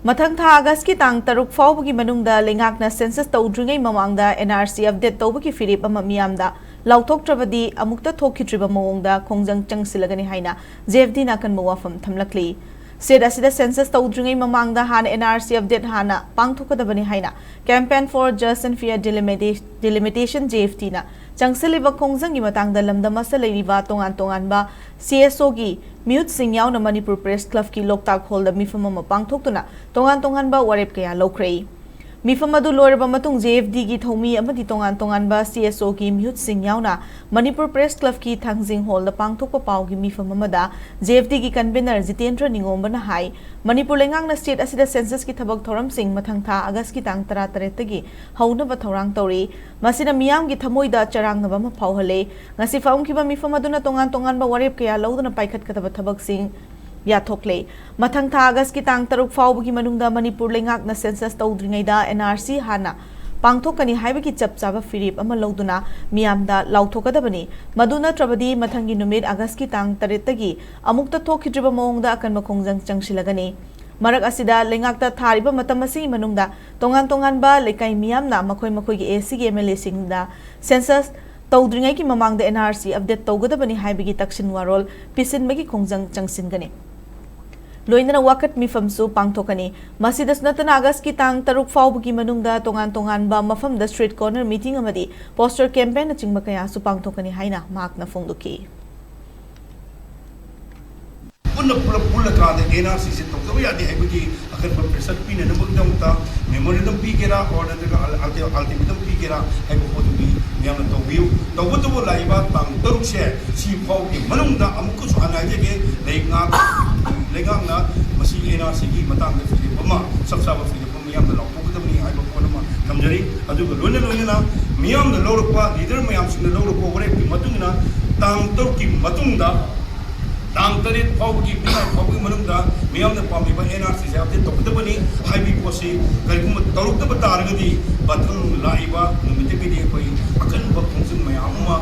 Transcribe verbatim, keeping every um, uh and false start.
ꯃꯊꯪ ꯊꯥ ꯑꯥꯒꯁꯀꯤ ꯇꯥꯡ ꯇꯔꯨꯛ ꯐꯥꯎꯕꯒꯤ ꯃꯅꯨꯡꯗ ꯂꯩꯉꯥꯛꯅ ꯁꯦꯟꯁꯁ ꯇꯧꯗ꯭ꯔꯤꯉꯩ ꯃꯃꯥꯡꯗ ꯑꯦꯟ ꯑꯥꯔ ꯁꯤ ꯑꯞꯗꯦꯠ ꯇꯧꯕꯒꯤ ꯐꯤꯔꯦꯞ ꯑꯃ ꯃꯤꯌꯥꯝꯗ ꯂꯥꯎꯊꯣꯛꯇ꯭ꯔꯕꯗꯤ ꯑꯃꯨꯛꯇ ꯊꯣꯛꯈꯤꯗ꯭ꯔꯤꯕ ꯃꯑꯣꯡꯗ ꯈꯣꯡꯖꯪ ꯆꯪꯁꯤꯜꯂꯒꯅꯤ ꯍꯥꯏꯅ ꯖꯦ ꯑꯦꯐ ꯗꯤꯅ ꯑꯀꯟꯕ ꯋꯥꯐꯝ ꯊꯝꯂꯛꯂꯤ꯫ ꯁ꯭ꯇꯦꯠ ꯑꯁꯤꯗ ꯁꯦꯟꯁꯁ ꯇꯧꯗ꯭ꯔꯤꯉꯩ ꯃꯃꯥꯡꯗ ꯍꯥꯟꯅ ꯑꯦꯟ ꯑꯥꯔ ꯁꯤ ꯑꯞꯗꯦꯠ ꯍꯥꯟꯅ ꯄꯥꯡꯊꯣꯛꯀꯗꯕꯅꯤ ꯍꯥꯏꯅ Campaign for Just and Fair Delimita- Delimitation, J F ꯗꯤꯅ ꯆꯪꯁꯤꯜꯂꯤꯕ ꯈꯣꯡꯖꯪꯒꯤ ꯃꯇꯥꯡꯗ ꯂꯝꯗꯝ ꯑꯁꯤꯗ ꯂꯩꯔꯤꯕ ꯇꯣꯉꯥꯟ ꯇꯣꯉꯥꯟꯕ ꯁꯤ ꯑꯦꯁ ꯑꯣꯒꯤ ꯃꯤꯍꯨꯠꯁꯤꯡ ꯌꯥꯎꯅ ꯃꯅꯤꯄꯨꯔ ꯄ꯭ꯔꯦꯁ ꯀ꯭ꯂꯕꯀꯤ ꯂꯣꯛꯇꯥꯛ ꯍꯣꯜꯗ ꯃꯤꯐꯝ ꯑꯃ ꯄꯥꯡꯊꯣꯛꯇꯨꯅ ꯇꯣꯉꯥꯟ ꯇꯣꯉꯥꯟꯕ ꯋꯥꯔꯦꯞ ꯀꯌꯥ ꯂꯧꯈ꯭ꯔꯦ꯫ ꯃꯤꯐꯝ ꯑꯗꯨ ꯂꯣꯏꯔꯕ ꯃꯇꯨꯡ ꯖꯦ ꯑꯦꯐ ꯗꯤꯒꯤ ꯊꯧꯃꯤ ꯑꯃꯗꯤ ꯇꯣꯉꯥꯟ ꯇꯣꯉꯥꯟꯕ ꯁꯤ ꯑꯦꯁ ꯑꯣꯒꯤ ꯃꯤꯍꯨꯠꯁꯤꯡ ꯌꯥꯎꯅ ꯃꯅꯤꯄꯨꯔ ꯄ꯭ꯔꯦꯁ ꯀ꯭ꯂꯕꯀꯤ ꯊꯥꯡꯖꯤꯡ ꯍꯣꯜꯗ ꯄꯥꯡꯊꯣꯛꯄ ꯄꯥꯎꯒꯤ ꯃꯤꯐꯝ ꯑꯃꯗ ꯖꯦ ꯑꯦꯐ ꯗꯤꯒꯤ ꯀꯟꯚꯤꯅꯔ ꯖꯤꯇꯦꯟꯗ꯭ꯔ ꯅꯤꯉꯣꯝꯕꯅ ꯍꯥꯏ, ꯃꯅꯤꯄꯨꯔ ꯂꯩꯉꯥꯛꯅ ꯁ꯭ꯇꯦꯠ ꯑꯁꯤꯗ ꯁꯦꯟꯁꯁꯀꯤ ꯊꯕꯛ ꯊꯧꯔꯝꯁꯤꯡ ꯃꯊꯪ ꯊꯥ ꯑꯥꯒꯁꯀꯤ ꯇꯥꯡ ꯇꯔꯥꯇꯔꯦꯠꯇꯒꯤ ꯍꯧꯅꯕ ꯊꯧꯔꯥꯡ ꯇꯧꯔꯤ꯫ ꯃꯁꯤꯅ ꯃꯤꯌꯥꯝꯒꯤ ꯊꯃꯣꯏꯗ ꯆꯔꯥꯡꯅꯕ ꯑꯃ ꯐꯥꯎꯍꯜꯂꯦ꯫ ꯉꯁꯤ ꯐꯝꯈꯤꯕ ꯃꯤꯐꯝ ꯑꯗꯨꯅ ꯇꯣꯉꯥꯟ ꯇꯣꯉꯥꯟꯕ ꯋꯥꯔꯦꯞ ꯀꯌꯥ ꯂꯧꯗꯨꯅ ꯄꯥꯏꯈꯠꯀꯗꯕ ꯊꯕꯛꯁꯤꯡ ꯌꯥꯊꯣꯛꯂꯦ꯫ ꯃꯊꯪ ꯊꯥ ꯑꯥꯒꯁꯀꯤ ꯇꯥꯡ ꯇꯔꯨꯛ ꯐꯥꯎꯕꯒꯤ ꯃꯅꯨꯡꯗ ꯃꯅꯤꯄꯨꯔ ꯂꯩꯉꯥꯛꯅ ꯁꯦꯟꯁꯁ ꯇꯧꯗ꯭ꯔꯤꯉꯩꯗ ꯑꯦꯟ ꯑꯥꯔ ꯁꯤ ꯍꯥꯟꯅ ꯄꯥꯡꯊꯣꯛꯀꯅꯤ ꯍꯥꯏꯕꯒꯤ ꯆꯞ ꯆꯥꯕ ꯐꯤꯔꯦꯞ ꯑꯃ ꯂꯧꯗꯨꯅ ꯃꯤꯌꯥꯝꯗ ꯂꯥꯎꯊꯣꯛꯀꯗꯕꯅꯤ꯫ ꯃꯗꯨ ꯅꯠꯇ꯭ꯔꯕꯗꯤ ꯃꯊꯪꯒꯤ ꯅꯨꯃꯤꯠ ꯑꯥꯒꯁꯀꯤ ꯇꯥꯡ ꯇꯔꯦꯠꯇꯒꯤ ꯑꯃꯨꯛꯇ ꯊꯣꯛꯈꯤꯗ꯭ꯔꯤꯕ ꯃꯑꯣꯡꯗ ꯑꯀꯟꯕ ꯈꯣꯡꯖꯪ ꯆꯪꯁꯤꯜꯂꯒꯅꯤ꯫ ꯃꯔꯛ ꯑꯁꯤꯗ ꯂꯩꯉꯥꯛꯇ ꯊꯥꯔꯤꯕ ꯃꯇꯝ ꯑꯁꯤꯒꯤ ꯃꯅꯨꯡꯗ ꯇꯣꯉꯥꯟ ꯇꯣꯉꯥꯟꯕ ꯂꯩꯀꯥꯏ ꯃꯤꯌꯥꯝꯅ ꯃꯈꯣꯏ ꯃꯈꯣꯏꯒꯤ ꯑꯦ ꯁꯤꯒꯤ ꯑꯦꯝ ꯑꯦꯜ ꯑꯦꯁꯤꯡꯗ ꯁꯦꯟꯁꯁ ꯇꯧꯗ꯭ꯔꯤꯉꯩꯒꯤ ꯃꯃꯥꯡꯗ ꯑꯦꯟ ꯑꯥꯔ ꯁꯤ ꯑꯞꯗꯦꯠ ꯇꯧꯒꯗꯕꯅꯤ ꯍꯥꯏꯕꯒꯤ ꯇꯛꯁꯤꯟ ꯋꯥꯔꯣꯜ ꯄꯤꯁꯤꯟꯕꯒꯤ ꯈꯣꯡꯖꯪ ꯆꯪꯁꯤꯟꯒꯅꯤ꯫ ꯂꯣꯏꯅꯅ ꯋꯥꯀꯠ ꯃꯤꯐꯝꯁꯨ ꯄꯥꯡꯊꯣꯛꯀꯅꯤ꯫ ꯃꯁꯤꯗꯁꯨ ꯅꯠꯇꯅ ꯑꯥꯒꯁꯀꯤ ꯇꯥꯡ ꯇꯔꯨꯛ ꯐꯥꯎꯕꯒꯤ ꯃꯅꯨꯡꯗ ꯇꯣꯉꯥꯟ ꯇꯣꯉꯥꯟꯕ ꯃꯐꯝꯗ street corner meeting ꯑꯃꯗꯤ poster campaignꯅꯆꯤꯡꯕ ꯀꯌꯥꯁꯨ ꯄꯥꯡꯊꯣꯛꯀꯅꯤ ꯍꯥꯏꯅ ꯃꯍꯥꯛꯅ ꯐꯣꯡꯗꯣꯛꯈꯤ꯫ ꯄꯨꯟꯅ ꯄꯨꯂꯞ ꯄꯨꯜꯂꯀꯥꯟꯗ ꯑꯦꯟ ꯑꯥꯔ ꯁꯤꯁꯦ ꯇꯧꯗꯕ ꯌꯥꯗꯦ ꯍꯥꯏꯕꯒꯤ ꯑꯀꯟꯕ pressure ꯄꯤꯅꯅꯕꯒꯤꯗꯃꯛꯇ memorandum ꯄꯤꯒꯦꯔꯥ or ꯅꯠꯇ꯭ꯔꯒ ulti- ultimatum ꯄꯤꯒꯦꯔꯥ ꯍꯥꯏꯕ ꯄꯣꯠꯇꯨꯗꯤ ꯃꯌꯥꯝꯅ ꯇꯧꯕꯤꯌꯨ꯫ ꯇꯧꯕꯇꯕꯨ ꯂꯥꯛꯏꯕ ꯇꯥꯡ ꯇꯔꯨꯛꯁꯦ ꯁꯤ ꯐꯥꯎꯒꯤ ꯃꯅꯨꯡꯗ ꯑꯃꯨꯛꯀꯁꯨ ꯍꯟꯅ ꯍꯥꯏꯖꯒꯦ, ꯂꯩꯉꯥꯛ ꯂꯩꯉꯥꯛꯅ ꯃꯁꯤ ꯑꯦꯟ ꯑꯥꯔ ꯁꯤꯒꯤ ꯃꯇꯥꯡꯗ ꯐꯤꯔꯦꯞ ꯑꯃ, ꯆꯞ ꯆꯥꯕ ꯐꯤꯔꯦꯞ ꯑꯃ ꯃꯤꯌꯥꯝꯗ ꯂꯥꯎꯊꯣꯛꯀꯗꯕꯅꯤ ꯍꯥꯏꯕ ꯄꯣꯠ ꯑꯃ ꯊꯝꯖꯔꯤ꯫ ꯑꯗꯨꯒ ꯂꯣꯏꯅ ꯂꯣꯏꯅꯅ ꯃꯤꯌꯥꯝꯅ ꯂꯧꯔꯛꯄ, leader ꯃꯌꯥꯝꯁꯤꯡꯅ ꯂꯧꯔꯛꯄ ꯋꯥꯔꯦꯞꯀꯤ ꯃꯇꯨꯡ ꯏꯟꯅ ꯇꯥꯡ ꯇꯔꯨꯛꯀꯤ ꯃꯇꯨꯡꯗ ꯇꯥꯡ ꯇꯔꯦꯠ ꯐꯥꯎꯕꯒꯤ, ꯃꯤꯅꯥꯏ ꯐꯥꯎꯕꯒꯤ ꯃꯅꯨꯡꯗ ꯃꯤꯌꯥꯝꯅ ꯄꯥꯝꯂꯤꯕ ꯑꯦꯟ ꯑꯥꯔ ꯁꯤꯁꯦ update ꯇꯧꯒꯗꯕꯅꯤ ꯍꯥꯏꯕꯒꯤ ꯄꯣꯠꯁꯤ ꯀꯔꯤꯒꯨꯝꯕ ꯇꯧꯔꯛꯇꯕ ꯇꯥꯔꯒꯗꯤ ꯃꯊꯪ ꯂꯥꯛꯏꯕ ꯅꯨꯃꯤꯠꯇꯒꯤꯗꯤ ꯑꯩꯈꯣꯏ ꯑꯀꯟꯕ ꯈꯣꯡꯖꯪ ꯃꯌꯥꯝ ꯑꯃ